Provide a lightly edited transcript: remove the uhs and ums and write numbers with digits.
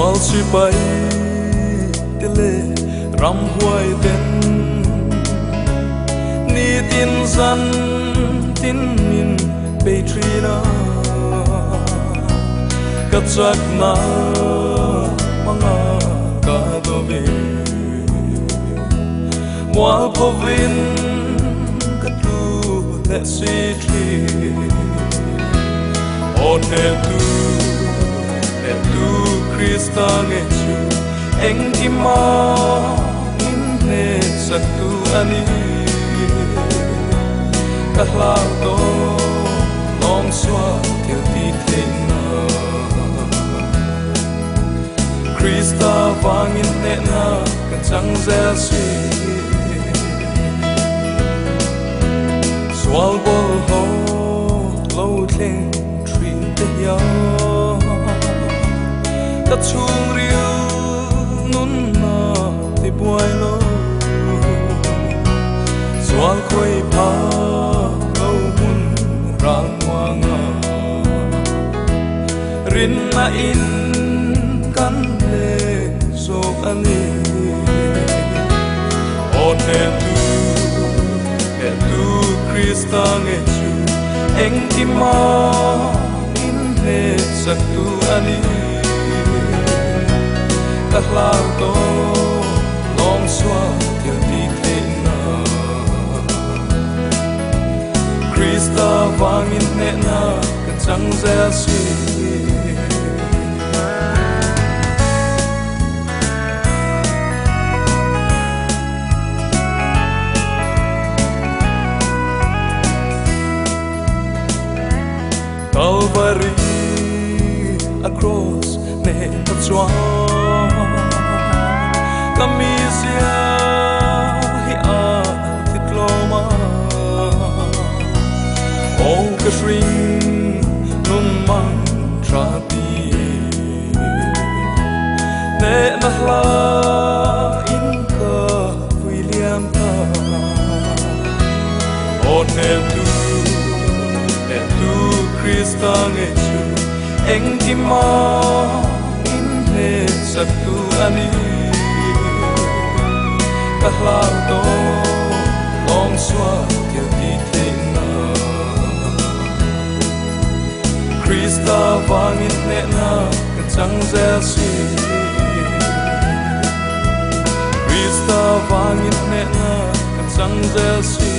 Sual sipai te leh ramhuai ten nitin zan tin min bei thin a, ka chakna hmanga ka dawmi mualphovin ka tlu leh si thin. Aw hnehtu, hnehtu Krista nge chu engkima min hnehsaktu a ni. Ka hlau tawh lawng sual thil ti theihna. Krista vangin hnehna ka chang zel si. Sual bawlhhlawh lo thleng thin te hian ka chhungril nunna ti buai lo. Sual khawi phak lo hmun ralmuanga rinna in kan hlek zawk a ni. Aw hnehtu, hnehtu Krista nge chu engkima min hnehsaktu a ni. Ka hlau tawh lawng sual thil ti theihna. Krista vangin hnehna ka chang zel si. Kalvari a cross nen a chuan ka mizia hi a thi tlawm a, aw ka hring nun mang tha ti hnehna hla in ka vui liam ta. Aw hnehtu, hnehtu Krista nge chu engkima min hnehsaktu a ni. Ka hlau tawh lawng sual thil ti theihna. Krista vangin hnehna ka chang zel si. Krista vangin hnehna ka chang zel si.